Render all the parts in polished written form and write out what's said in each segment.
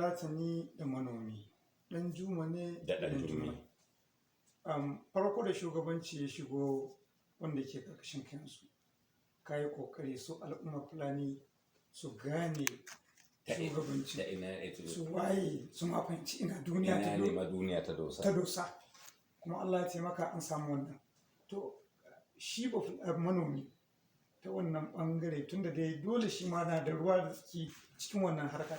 Bafulatani da manomi, ɗan Juma ne da ɗan Jummai. Farko da shugabanci ya shigo wanda ke karkashin kansu, ka yi kokari su al'ummar Fulani su gane shugabanci, da ina ita su waye, su ma fahimci ina duniya ta ina ne ma duniya ta dosa. Ta dosa. Kuma Allah ya taimaka an samu wannan. To shi ba manomi ta wannan bangare, tunda dai dole shi ma na da ruwa da tsaki cikin wannan harkar,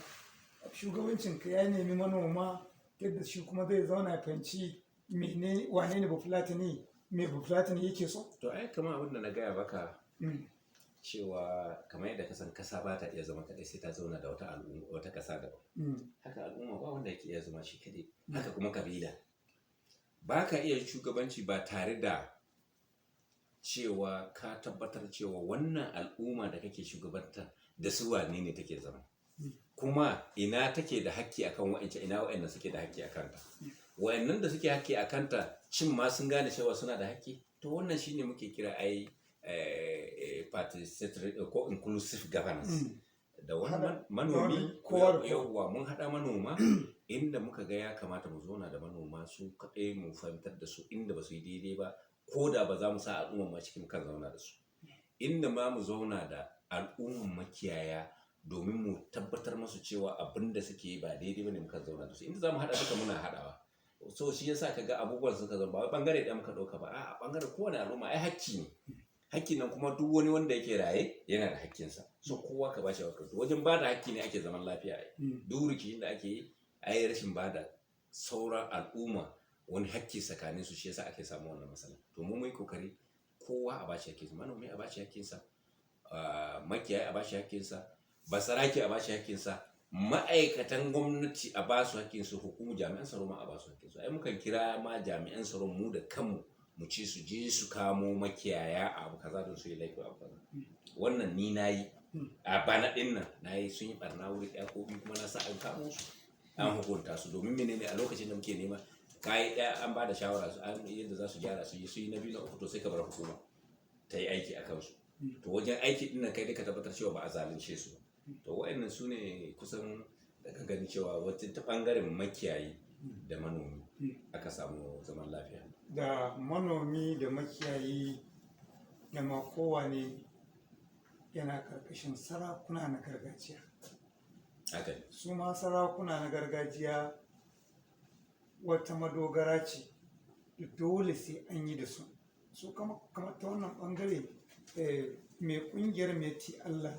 shugabancin ka ya nemi manoma yadda shi kuma zai zauna ya fahimci mene, wane ne Bafulatani, me Bafulatani yake so? To ai kamar abin da na gaya maka cewa kamar yadda ka san kasa ba ta iya zama kaɗai sai ta zauna da wata al'umma, wata kasa daban. Haka al'umma ba wanda yake iya zama shi kaɗai. Haka kuma kabila. Ba ka iya shugabanci ba tare da cewa ka tabbatar cewa wannan al'umma da kake shugabanta da su wane ne take zama. Kuma ina take da hakki akan wa'ancan, ina wa'annan suke da hakki akan ta. Wa'annan da suke hakki akan ta, shin ma sun gane cewa suna da hakki? To wannan shine muke kira ai participatory ko inclusive governance. Da wani manomi, kowa da kowa. Yawwa, mun haɗa manoma inda muka ga ya kamata mu zauna da manoma su kaɗai, mu fahimtar da su inda ba su yi daidai ba, ko da ba za mu sa al'umma ma cikin kan zauna da su. Inda ma mu zauna da al'umman makiyaya domin mu tabbatar musu cewa abin da suke yi ba daidai ba ne, muka zauna da su. Inda za mu haɗa duka muna haɗawa. So shi yasa ka ga abubuwan suka zama ba wai ɓangare ɗaya muka ɗauka ba, a'a, ɓangare kowane al'umma ai hakki ne. Hakkin nan kuma duk wani wanda yake raye yana da hakkinsa. So kowa ka bashi hakkinsa. Wajen ba da hakki ne ake zaman lafiya ai. Duk rikicin da ake yi, ai rashin ba da sauran al'umma wani hakki tsakanin su shi yasa ake samu wannan matsala. To mu mun yi kokari kowa a bashi hakkinsa, manomi a bashi hakkinsa, makiyayi a bashi hakkinsa, basarake a bashi hakkinsa, ma'aikatan gwamnati a basu hakkinsu, hukumu jami'an tsaro ma a basu hakkinsu. Ai mukan kira ma jami'an tsaron mu da kanmu mu ce su je su kamo makiyaya a abu kaza don su yi laifi abu kaza. Wannan ni na yi a bana ɗin nan, na yi, sun yi ɓarna wuri ɗaya ko biyu, kuma na sa an kamo su, an hukunta su. Domin menene? A lokacin da muke nema, kayi ɗaya an ba da shawara su an yadda za su gyara, su yi, su yi na biyu, na uku, to sai ka bar hukuma ta yi aiki a kansu. To wajen aiki ɗin nan kai dai ka tabbatar cewa ba a zalunce su ba. To wa'annan su ne kusan da ka gani cewa wata ta ɓangaren makiyayi da manomi aka samu zaman lafiya. Da manomi da makiyayi da ma kowane yana karkashin sarakuna na gargajiya. Haka ne. Su ma sarakuna na gargajiya wata madogara ce da dole sai an yi da su. Su kama ta wannan bangare, mai kungiyar Miyetti Allah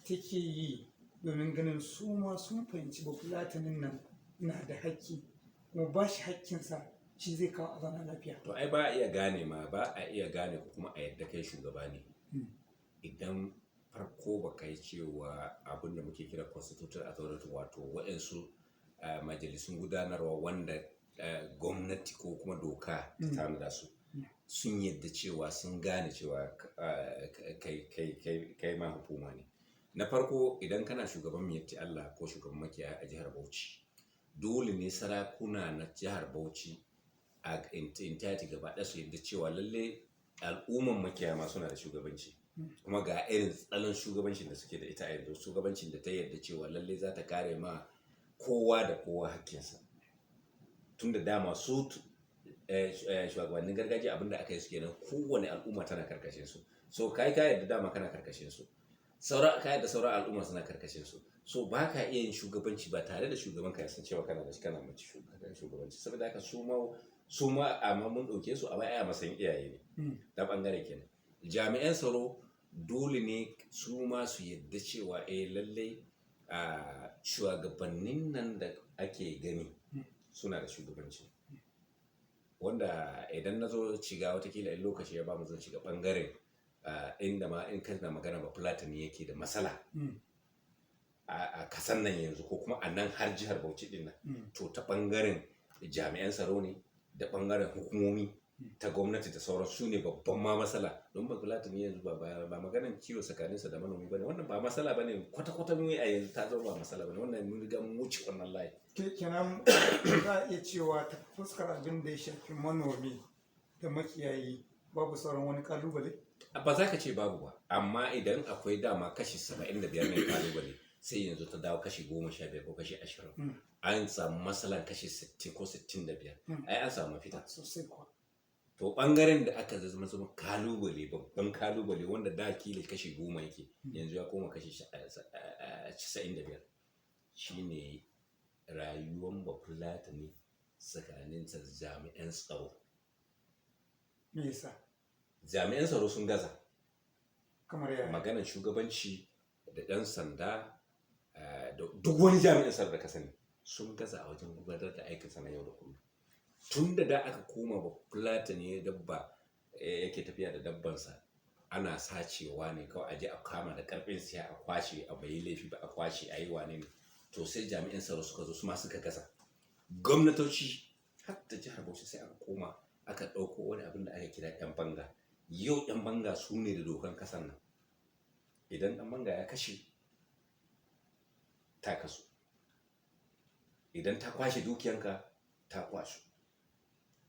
take yi domin ganin su ma sun fahimci Bafulatinin nan na da hakki, kuma ba shi hakkinsa shi zai kawo a zauna lafiya? To ai ba a iya gane ma, ba a iya gane ko kuma a yadda kai shugaba ne idan farko ba kai cewa abin da muke kira constituted authority, wato waɗansu majalisun gudanarwa wanda gwamnati ko kuma doka ta tanada su, sun yadda cewa sun gane cewa kai ma hukuma ne. Na farko, idan kana shugaban Miyetti Allah ko shugaban makiyaya a jihar Bauchi, dole ne sarakuna na jihar Bauchi a entirety gaba ɗaya su yadda cewa lalle al'umman makiyaya ma suna da shugabanci, kuma ga irin tsalon shugabancin da suke da ita a yanzu, shugabancin da ta yarda cewa lalle za ta kare ma kowa da kowa hakkinsa. Tun da dama su shugabannin gargajiya abinda aka yi su kenan, kowane al'umma tana karkashin su. So kai ka yarda dama kana karkashin su, saura ka yarda sauran al'umma suna karkashin su. So ba ka iya yin shugabanci ba tare da shugaban ka ya san cewa kana da shi, kana mace shugabanci. Saboda haka su ma amma mun ɗauke su a baya a matsayin iyaye ne. Ta ɓangare kenan. Jami'an tsaro dole ne su ma su yadda cewa eh, lallai a shugabannin nan da ake gani suna da shugabanci. Wanda idan na zo shiga, watakila in lokaci ya bamu, zan shiga ɓangaren inda ma in kana magana Bafulatani yake da matsala a kasan nan yanzu ko kuma a nan har jihar Bauchi din nan. To ta ɓangaren jami'an tsaro ne da ɓangaren hukumomi ta gwamnati da sauran su ne babban ma matsala, don Bafulatani yanzu ba maganan kiwo tsakaninsa da manomi bane. Wannan ba matsala bane kwata kwata. Mu a yanzu ta zama ba matsala bane wannan, mun riga mun wuce wannan layi. Kenan za a iya cewa ta fuskar abin da ya shafi manomi da makiyayi babu sauran wani kalubale? Ba za ka ce babu ba, amma idan akwai, dama kashi 75 ne kalubale. Sai yanzu ta dawo kashi 15 ko kashi 20. An samu matsalan kashi 60 ko 65. Ai an samu mafita. Sosai kuwa. To, bangaren da aka zama kalubale, babban kalubale, wanda da kila kashi 10 yake, yanzu ya koma kashi 95, shine rayuwan Bafulatani tsakanin jami'an tsaro. Me yasa? Jami'an tsaro sun gaza. Kamar yaya? Maganar shugabanci da ɗan sanda da duk wani jami'in tsaro da ka sani sun gaza a wajen gudanar da aikinsa na yau da kullum. Tun da da aka koma Bafulatani ya dabba yake tafiya da dabbansa, ana sacewa ne kawai, a je a kama da karfin siya a kwashe, a bai laifi ba a kwashe, a yi wane ne. To, sai jami'an tsaro suka zo, su ma suka gaza. Gwamnatoci har da jihar Bauchi, sai aka koma aka ɗauko wani abin da aka kira 'yan banga. Yau 'yan banga su ne da dokan kasan nan. Idan ɗan banga ya kashe, ta kasu. Idan ta kwashe dukiyanka, ta kwashe.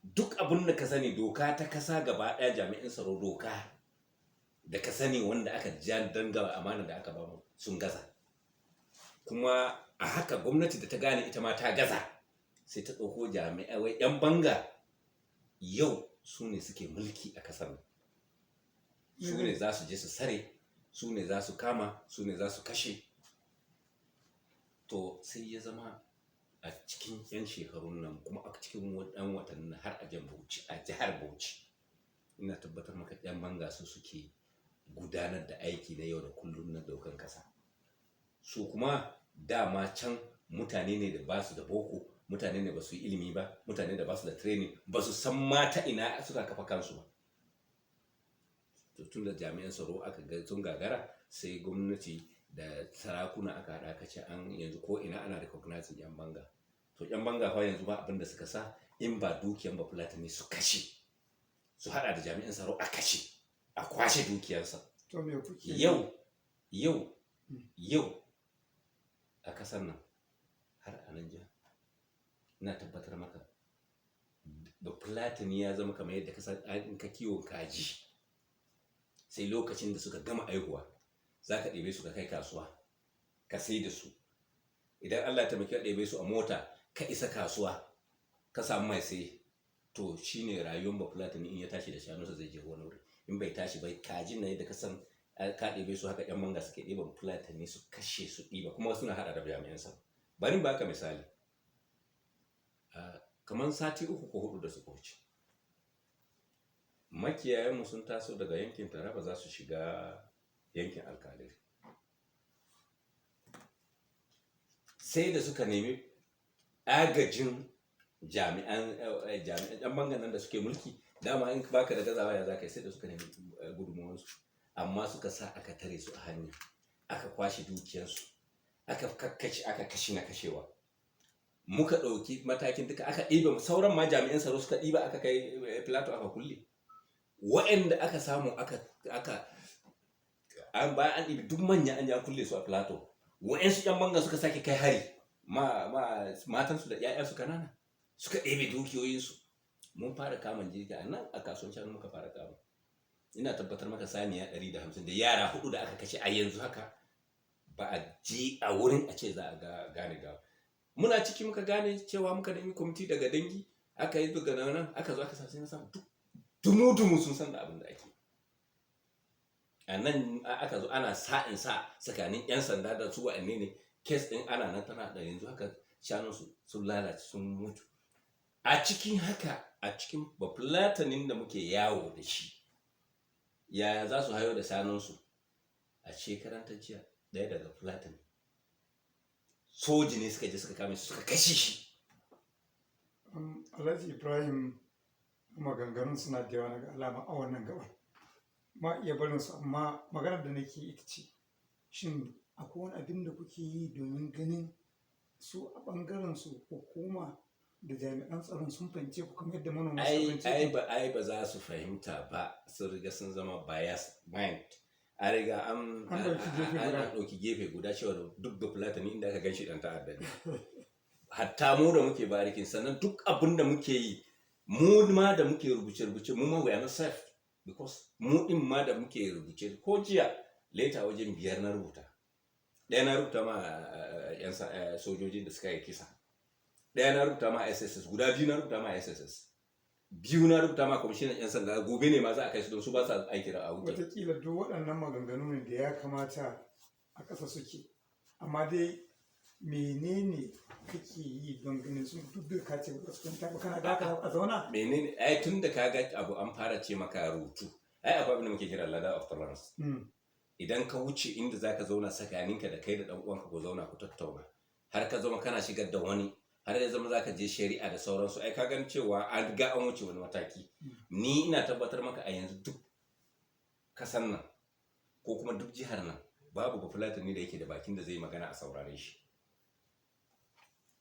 Duk abin da ka sani, doka ta kasa gaba ɗaya, jami'in tsaro, doka da ka sani wanda aka ja danga amana da aka bamu, sun gaza. Kuma a haka gwamnati da ta gane ita ma ta gaza, sai ta ɗauko jami'ai wai 'yan banga. Yau su ne suke mulki a kasar nan. Su ne za su je su sare, su ne za su kama, su ne za su kashe. To, sai ya zama a cikin 'yan shekarun nan, kuma a cikin ɗan watannin nan, har a jihar Bauchi, a jihar Bauchi, ina tabbatar maka 'yan banga su suke gudanar da aiki na yau da kullum na daukan kasa. Su kuma dama can mutane ne da ba su da boko, mutane ne ba su yi ilimi ba, mutane da ba su da training, ba su san ma ta ina suka kafa kansu ba. To, tun da jami'an tsaro aka ga sun gagara, sai gwamnati da sarakuna aka haɗa aka ce an yanzu ko ina ana recognizing yan banga. To, yan banga fa yanzu ba abin da suka sa in ba dukiyan Bafulatani su kashe, su haɗa da jami'an tsaro a kashe, a kwashe dukiyarsa. To, me kuke Yau yau a kasar nan, har a nan jiha, ina tabbatar maka Bafulatani ya zama kamar yadda ka san in ka kiwon kaji, sai lokacin da suka gama aihuwa za ka ɗebe su ka kai kasuwa ka sai da su. Idan Allah ya taimaki ka ɗebe su a mota ka isa kasuwa ka samu mai sai, to shine rayuwar Bafulatani. In ya tashi da shanunsa zai je wani wuri, in bai tashi bai, kajin na yadda ka san ka ɗebe su, haka yan manga suke ɗiban Fulatani su kashe, su ɗiba, kuma suna haɗa da jami'an sa. Bari in baka misali. Kamar sati 3 ko 4 da suka wuce, makiyayanmu sun taso daga yankin Taraba za su shiga yankin Alkaleri. Sai da suka nemi agajin jami'an yan bangan nan da suke mulki. Dama in baka da gazawa ya za ka yi? Sai da suka nemi gudunmawarsu, amma suka sa aka tare su a hanya, aka kwashe dukiyarsu, aka kakkace, aka kashe na kashewa. Muka ɗauki matakin duka, aka ɗiba sauran ma, jami'an tsaro suka ɗiba, aka kai Plateau aka kulle wa'anda aka samu. Aka an bayan an ɗibi duk manya, an je an kulle su a Plateau, wa'ansu yan banga suka sake kai hari ma matansu da 'ya'yansu kanana, suka ɗebe dukiyoyinsu. Mun fara kamun jirgi a nan a kasuwan shanu muka fara kama. Ina tabbatar maka saniya 150 da yara hudu da aka kashe, a yanzu haka ba a je a wurin a ce za a gane gawa. Muna ciki muka gane cewa muka nemi kwamiti daga dangi, aka yi daga nan aka zo aka sa, sai na samu duk dumu-dumu sun san da abin da ake a nan. Aka zo ana sa'in sa tsakanin 'yan sanda da su wa'anne ne. Case din ana nan tana da yanzu haka shanunsu sun lalace, sun mutu. A cikin haka, a cikin Bafulatanin da muke yawo da shi, yaya za su hayo da shanunsu? A shekaran ta jiya, ɗaya daga Fulatani, soji ne suka je suka kame su, suka kashe shi. Alhaji Ibrahim, maganganun suna da yawa na ga alama a wannan gabar. Ma iya barin su, amma maganar da nake ita ce, shin akwai wani abin da kuke yi domin ganin su a ɓangaren su hukuma da jami'an tsaron sun fahimce ku kamar yadda manoma suka Ai fahimce ai ku? ba ai ba za su fahimta ba. Sun riga sun zama bias mind, an riga an An ɗauki gefe guda. An ɗauki gefe guda cewa duk Bafulatani inda aka gan shi ɗan ta'adda ne. Hatta mu da muke barikin, sannan duk abin da muke yi, mu ma da muke rubuce-rubuce, mu ma we are not safe, because mu din ma da muke rubuce, ko jiya letter wajen biyar na rubuta. Ɗaya na rubuta ma yan sojojin da suka yi kisa. Ɗaya na rubuta ma SSS, guda biyu na rubuta ma SSS, biyu na rubuta ma kwamishinan yan sanda. Gobe ne ma za a kai su, don su ba sa aiki da a wuce. Wataƙila duk waɗannan maganganu ne da ya kamata a ƙasa suke, amma dai menene kake yi don ganin sun duk da ka ce ba su kwanta ba, kana da haka a zauna? Menene? Ai tun da ka ga abu an fara ce maka rubutu, ai akwai abin da muke kira ladder of tolerance. Idan ka wuce inda zaka zauna tsakaninka da kai da dan uwanka, ku zauna ku tattauna, har ka zama kana shigar da wani, har ya zama zaka je shari'a da sauransu, ai ka gan cewa an ga an wuce wani mataki. Ni ina tabbatar maka, a yanzu duk kasan nan ko kuma duk jihar nan, babu Bafulatani da yake da bakin da zai magana a saurare shi,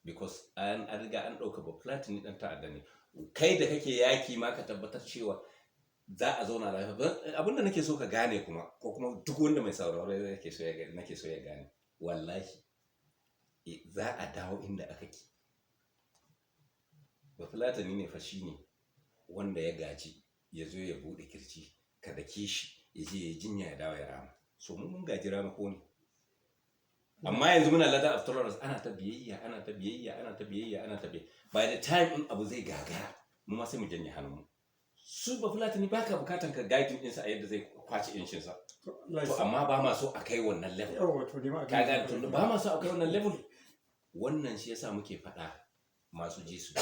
because an riga an ɗauka Bafulatani ɗan ta'adda ne. Kai da kake yaki ma ka tabbatar cewa za a zauna lafiya. Abin da nake so ka gane kuma, ko kuma duk wanda mai sauraro nake so ya gane, wallahi za a dawo inda aka ki. Bafulatani ne fa shine wanda ya gaji ya zo ya buɗe kirji, ka dake shi, ya je ya jinya, ya dawo ya rama. So mu mun gaji rama ko ne, amma yanzu muna ladder of tolerance, ana ta biyayya, ana ta biyayya, ana ta biyayya, ana ta biyayya. By the time in abu zai gagara, mu ma sai mu janye hannunmu. Su Bafulatani baka bukatan ka guiding ɗinsa a yadda zai kwace yancinsa. To amma ba ma so a kai wannan level. Yawa, to ne ma. Ka ga, to ba ma so a kai wannan level. Wannan shi yasa muke faɗa masu ji su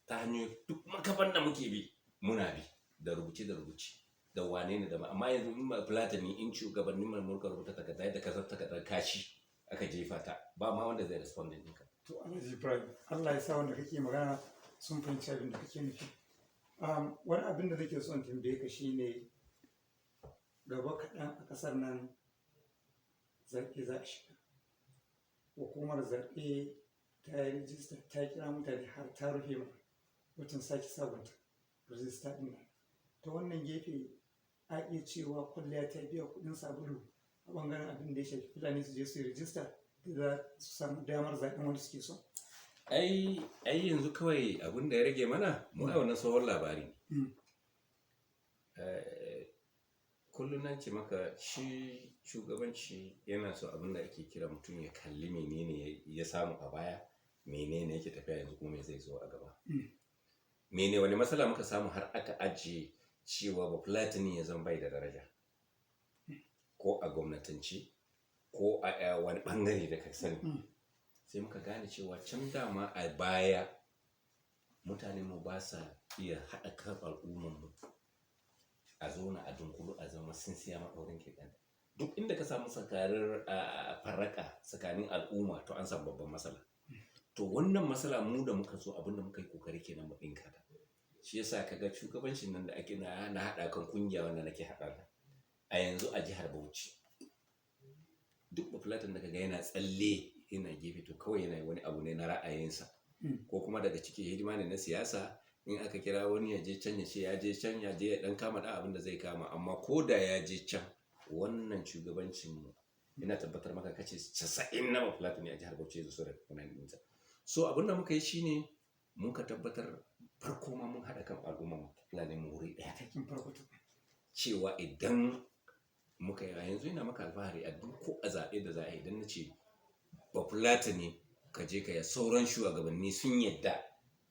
ta hanyoyi duk makafan da muke bi, muna bi da rubuce da rubuce da wane ne da ma. Amma yanzu in Bafulatani, in shugabannin mai mulka rubuta takarda, yadda kasar takardar kashi aka jefa ta, ba ma wanda zai respond ɗinka. To Alhaji Ibrahim, Allah ya sa wanda kake magana sun fahimci abin da kake nufi. Wani abin da nake son tambaye ka shine, gaba kaɗan a ƙasar nan zaɓe za a shiga. Hukumar zaɓe ta yi rijista, ta kira mutane, har ta rufe ma watan sake sabunta rijista ɗin nan. Ta wannan gefe, a iya cewa kwalliya ta biya kuɗin sabulu a ɓangaren abin da ya shafi Fulani su je su yi rijista da za su samu damar zaɓen wanda suke so? Ai yanzu kawai abin da ya rage mana mu a wannan tsohon labari. Kullum na ce maka, shi shugabanci yana so abin da ake kira mutum ya kalli menene ya samu a baya, menene yake tafiya yanzu, kuma me zai zo a gaba. Mene, wani matsala muka samu har aka ajiye cewa Bafulatani ya zama bai da daraja, ko a gwamnatance ko a wani bangare da ka sani? Sai muka gane cewa can dama a baya mutane mu ba sa iya haɗa kan al'umman mu, a zauna a dunkulu, a zama tsintsiya maɗaurin ki ɗaya. Duk inda ka samu sakarar farraka tsakanin al'umma, to an samu babban matsala. To wannan matsala, mu da muka zo, abin da muka yi kokari kenan mu ɗinka ta. Shi yasa kaga shugabancin nan da ake na haɗa kan kungiya, wanda nake haɗa ta a yanzu a jihar Bauchi, duk Bafulatanin da kaga yana tsalle yana gefe, to kawai yana wani abu ne na ra'ayinsa, ko kuma daga ciki hidima ne na siyasa. In aka kira wani ya je can, ya ce ya je can, ya je ya dan kama da abin da zai kama. Amma ko da ya je can, wannan shugabancin mu, ina tabbatar maka kace 90 na Bafulatani a jihar Bauchi yanzu sun recognize ɗinsa. So abin da muka yi shine, muka tabbatar farko ma mun haɗa kan al'umman Fulani mu wuri ɗaya. Matakin farko tukun. Cewa idan muka yi, a yanzu ina maka alfahari, a duk ko a zaɓe da za a yi, idan na ce Bafulatani ka je ka yi, sauran shugabanni sun yadda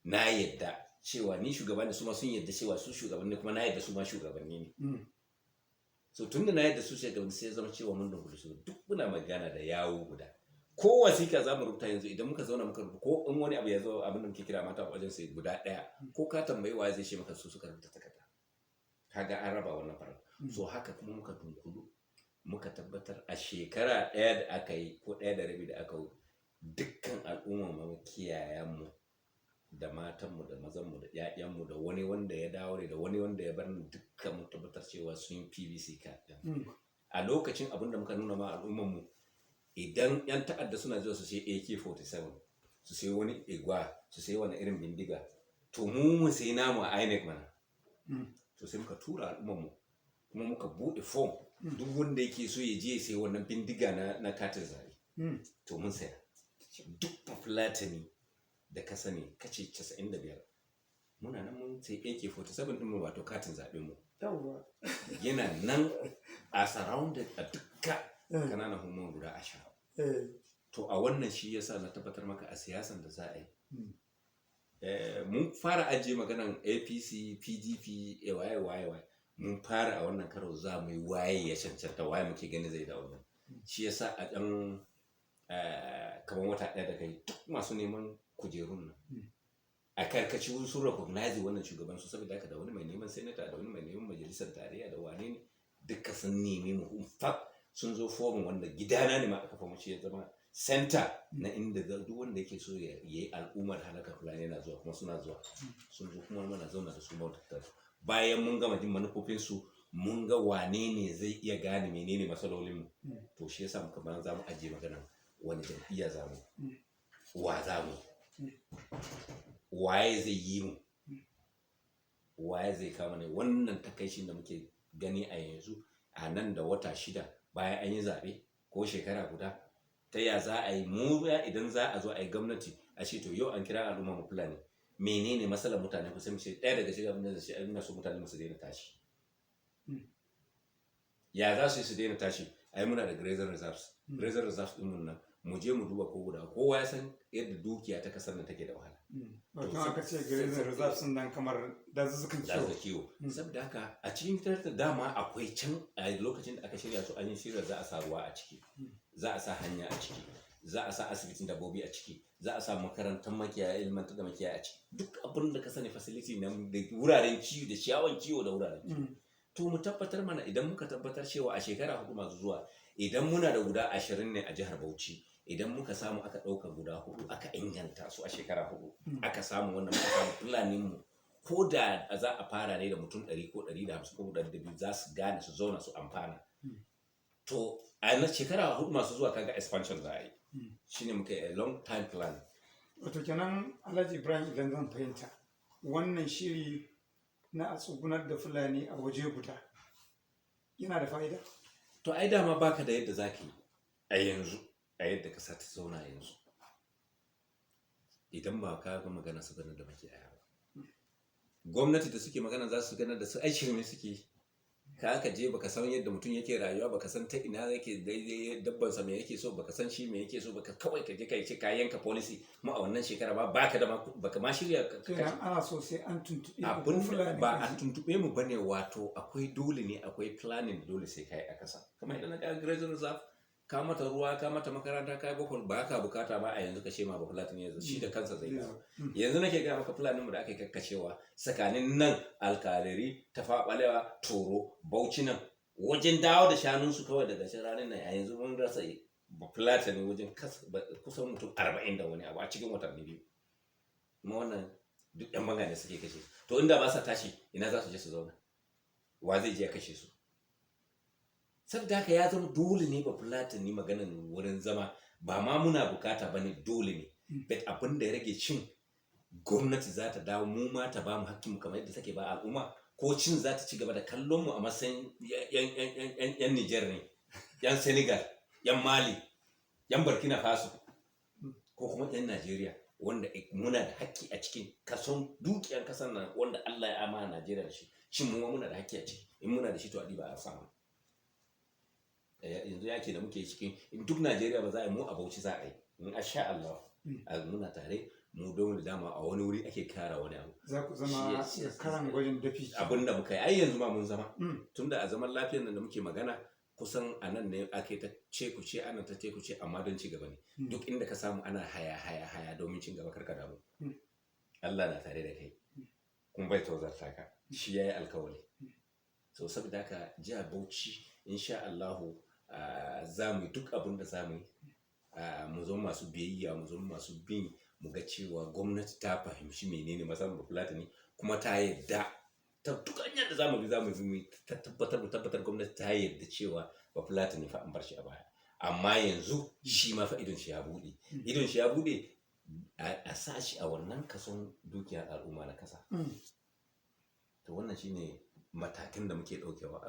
na yadda cewa ni shugaba ne, su ma sun yadda cewa su shugabanni, kuma na yadda su ma shugabanni ne. So tun da na yadda su shugabanni, sai ya zama cewa mun dunkule su, duk muna magana da yawo guda. Ko wasiƙa za mu rubuta yanzu, idan muka zauna muka rubuta, ko in wani abu ya zo, abin da muke kira mata wajen sai guda ɗaya, ko ka tambayi wa zai ce maka su suka rubuta takarda. Kaga an raba wannan farar. So haka kuma muka dunkulu, muka tabbatar a shekara ɗaya da aka yi ko 1.5 da aka yi, dukkan al'umma mu, kiyayen mu da matanmu da mazanmu da 'ya'yanmu da wani wanda ya dawo ne da wani wanda ya bar ni, dukkan mu tabbatar cewa sun yi PVC card ɗin. A lokacin, abin da muka nuna ma al'umman mu, idan 'yan ta'adda suna zuwa su sai AK-47, su sai wani igwa, su sai wani irin bindiga, to mu mu sai namu a INEC mana. To sai muka tura al'umman mu, kuma muka buɗe form, duk wanda yake so ya je ya sai wannan bindiga na katin zaɓe. To mun saya. Duk Bafulatani da ka sani, kace 95, muna nan mun sai AK-47 ɗin mu, wato katin zaɓen mu. Yana nan a surrounded a dukka kananan hukumomi guda 20. To a wannan shi yasa na tabbatar maka a siyasan da za a yi, mun fara ajiye maganan APC, PDP, waye waye waye. Mun fara a wannan karo za mu yi waye ya cancanta, waye muke gani zai dawo nan. Shi yasa a ɗan kamar wata ɗaya da kai, duk masu neman kujerun nan a karkaci sun recognize wannan shugaban su. Saboda haka da wani mai neman senator, da wani mai neman majalisar tarayya, da wane ne, duka sun nemi mu. In fact, sun zo forum wanda gidana ne ma aka fama, shi ya zama center na inda duk wanda yake so ya yi al'ummar halakar Fulani yana zuwa, kuma suna zuwa. Sun zo kuma muna zauna da su, mu tattauna. Bayan mun gama jin manufofinsu, mun ga wane ne zai iya gane menene matsalolinmu. To shi yasa muka bayan za mu ajiye magana wani jam'iyya za mu, wa za mu, waye zai yi mu, waye zai kama ne. Wannan takaicin da muke gani a yanzu, a nan da wata 6 bayan an yi zaɓe ko shekara guda, ta ya za a yi mu ya idan za a zo a yi gwamnati, a ce to yau an kira al'umma mu Fulani, menene matsalar mutane ku? Sai mu ce ɗaya daga cikin abin da zai ce ina so mutane mu su daina tashi. Ya za su yi su daina tashi? Ai muna da grazing reserves. Grazing reserves din mun nan, mu je mu duba ko guda. Kowa ya san yadda dukiya ta kasar nan take da wahala. Wato aka ce grazing reserves sun nan kamar dazuzzukan da kiwo. Su kiwo. Saboda haka a cikin fitar dama akwai can a lokacin da aka shirya su, an yi shirya za a sa ruwa a ciki, za a sa hanya a ciki, za a sa asibitin dabbobi a ciki, za a sa makarantar makiyaya, ilmantar da makiyaya a ciki, duk abin da ka sani facility nan da wuraren kiwo da ciyawan kiwo da wuraren kiwo. To mu tabbatar mana, idan muka tabbatar cewa a shekara 4 masu zuwa, idan muna da guda 20 ne a jihar Bauchi, idan muka samu aka ɗauka guda hudu aka inganta su a shekara 4, aka samu wannan, muka samu fulanin mu, ko da za a fara ne da mutum 100 ko 150 ko 200, za su gane su zauna su amfana. To a na shekara 4 masu zuwa, kaga expansion za a yi. Shine muka yi a long time plan. Wato kenan, Alhaji Ibrahim, idan zan fahimta, wannan shiri na a tsugunar da Fulani a waje guda yana da fa'ida? To ai dama baka da yadda zaka yi a yanzu, a yadda kasa ta zauna yanzu, idan ba ka ga magana su ganar da makiyaya ba. Gwamnati da suke magana za su ganar da su, ai shirme suke yi. Ka je baka san yadda mutum yake rayuwa, baka san ta ina yake daidai dabban sa me yake so, baka san shi me yake so baka. Kawai ka je ka ce ka yanka policy mu a wannan shekara ba baka da baka ma shirya Kenan ana so sai an tuntuɓe ku abin Fulani ba kan a tuntube mu bane. Wato akwai dole ne, akwai planning, dole sai kai a kasa. Kamar idan ka grazing reserve, ka mata ruwa, ka mata makaranta, ka yi bakwai, ba ka bukata ba a yanzu ka shema ba Fulatani yanzu shi da kansa zai dawo. Yanzu nake gaya maka, Fulanin mu da aka yi kakkacewa tsakanin nan Alkaleri, Tafawa Balewa, Toro, Bauchi nan wajen dawo da shanunsu kawai daga shi ranar nan, a yanzu mun rasa Fulatani wajen kusan mutum 40 da wani abu a cikin watanni 2. Kuma wannan duk yan banga ne suke kashe su. To inda ba sa tashi, ina za su je su zauna? Wa zai je ya kashe su? Saboda haka ya zama dole ne ba Fulatani maganan wurin zama ba ma muna bukata ba ne, dole ne. But abin da ya rage, cin gwamnati za ta dawo mu ma ta ba mu hakkinmu kamar yadda take ba al'umma, ko cin za ta ci gaba da kallon mu a matsayin yan Niger ne, yan Senegal, yan Mali, yan Burkina Faso, ko kuma yan Najeriya, wanda muna da hakki a cikin kason dukiyar kasan nan wanda Allah ya amana Najeriya da shi. Shin mu ma muna da hakki a ciki? In muna da shi, to a ɗiba a samu. Yanzu yake da muke cikin in duk Najeriya ba za a yi, mu a Bauchi za a yi in asha Allah. Muna tare mu don da dama a wani wuri ake kara wani abu. Za ku zama karan gwajin dafi. Abin da muka yi ai yanzu ma mun zama, tunda a zaman lafiyar nan da muke magana, kusan a nan ne ake ta ce ku ce, ana ta ce ku ce, amma don ci gaba ne. Duk inda ka samu ana haya haya haya domin cin gaba, karka damu. Allah na tare da kai kuma bai tozarta ka, shi yayi alkawari. So saboda haka jihar Bauchi, insha Allahu, za mu yi duk abin da za mu yi, mu zama masu biyayya, mu zama masu bin, mu ga cewa gwamnati ta fahimci menene matsalar Bafulatani, kuma ta yadda ta duk hanyar da za mu bi, za mu bi mu tabbatar, mu tabbatar gwamnati ta yadda cewa Bafulatani fa an bar shi a baya. Amma yanzu shi ma fa idon shi ya buɗe, idon shi ya buɗe, a sa shi a wannan kason dukiyar al'umma na kasa. To wannan shine matakan da muke ɗaukewa.